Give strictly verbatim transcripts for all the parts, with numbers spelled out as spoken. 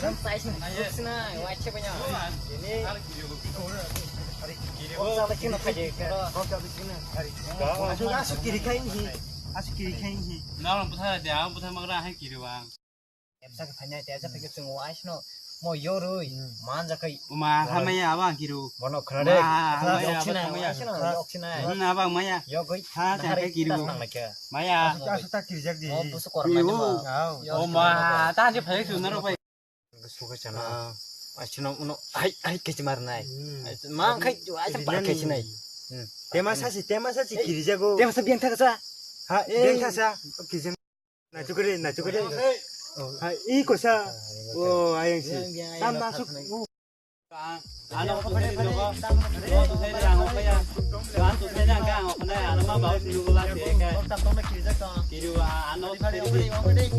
Nang sai sini, sini, wai che banyak. Ini. Kau salah kena saja. Asuk, asuk kiri kai ini. Asuk kiri kai ini. Nang putar dia, putar magra hai kiri bang. Epsa ke tanya, tiada satu ke tunggu ais no. Mo yorui, manja kai. Uma, hamaya abang kiru. Mono kena de. Hamaya abang maya. Yok sini. Hmm, abang maya. Yok goi. Ha, jangan kayak kiru. Maya. Asuk tak kiri jak di. Oh, busuk orang aja mah. Oh, ma, tak aja banyak sih naro pai. Suka chana. Asino uno ai ai kecimar nai. Ma kai ai sa par kecinai. Tema sasi, tema sasi kiri jago. Tema sa biang thaka sa. Ha, biang thaka sa. Kiri jago. Na chukre, na chukre. Ha, i kosa. O ayang si. Tam masuk. Ano ko thai di ko. Ano ko thai di ang ko ya. Ano ko thai di ang ko na ano ma ba si ko la se ka. Kiru ano ko thai di.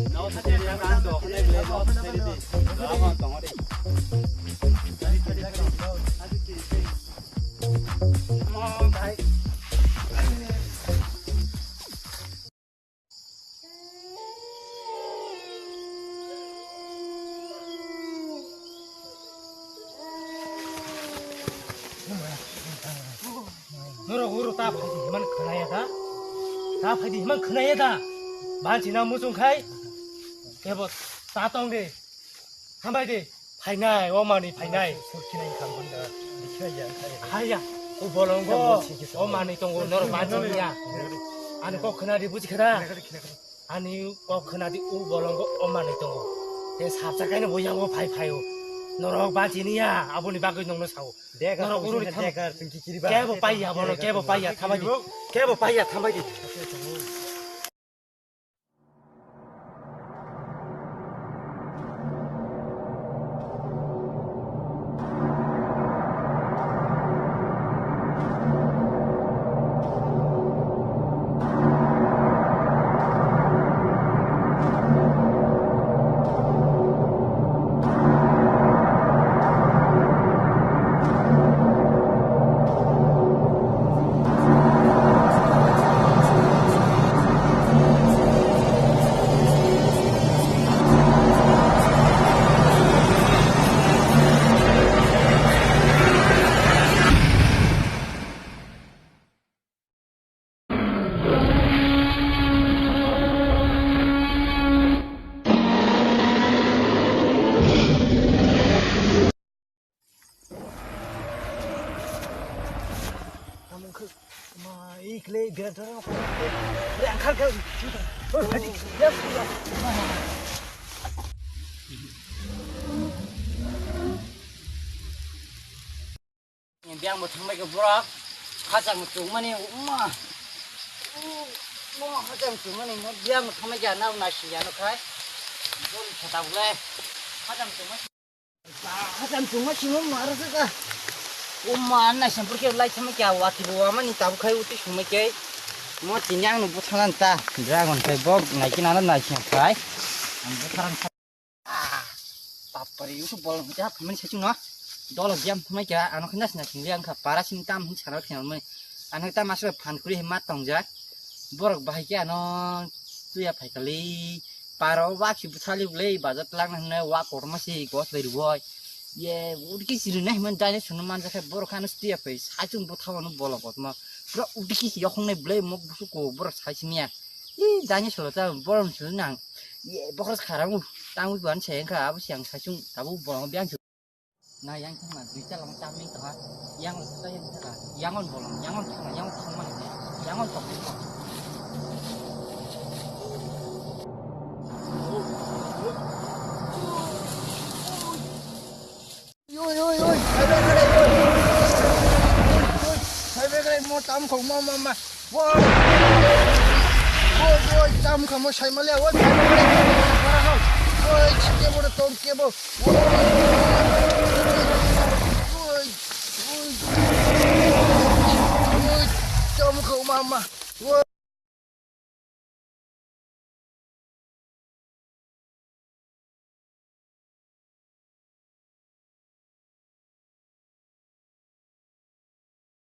No thai di ang ko ko thai di. No thai di. Ano ko tong di. Norok oro ta phaidi himani khwnaya da? Ta phaidi himani khwnaya da? Banchina muchung khai kebo ta tong de. Hambai de. Phainai, o mani phainai. Haya, o bolongo, o mani tongo, norok banchina. Ani kok khwnadi buji khada. Ani kok khwnadi u bolongo o manwi tongo. Te sapsa kaino bo yango phai phaio. Norok bachiniya, aboni bagwi nongno sao. Norok urui thang. Kebo paiya bono, kebo paiya thambai di. Kebo paiya thambai di. Biyang bo thangbai khe borok hacham chukmani uma. Uma hacham chukmani mo biyang bo thangbai khe nao nasi yano khai. Bol khata bole hacham chukmani. Hacham chungma simo maro saka. Uma anna sempur ke lai thama kya wati bo amani tabu khai uti sumai ke. Mo tini ang no buthanan ta. Dragon khai bok nai kinana nai sing khai. Ang butharan khai. Papari usu bol ja phaman sechung no. Dolo giam thama kya ano khna sina sing liang kha para sing tam hin chana khna mai. Ano ta masuk phan kuri mat tong ja. Borok bahai ke ano tuya phai kali. Paro wak si bwthali bwle bazar twlangna hwnwi wak kotorma se gos bai rwoi. Ye, udiki si rwnai hwnmani dinosaur no manjakhe borok ano tuya phai saichung bwtha wano bolong kotorma. Pura udiki si yokhongnai bwle mok busu ko borok sai simiya. Ih, dinosaur ta borok ni sulu nang. Ye, bokhorok kharang u. Tangwi ban se wngkha abo se ang saichung tabuk bolong biyang. Na yang thangna duita lama chamni tongha. Yang ta yang thangna. Yang on bolong, yang on thangna, yang on thangma hine. Yang on tokni tong. Oi, oi, oi, hai bai, hai bai, oi. Oi, hai bai, hai bai, mo tam khong, mo, mo, ma. Woi! Woi, woi, tam kha mo sai male, woi, phai male, para hau. Woi, kebo de tong kebo. Woi, woi, woi, tam kha mama. Woi.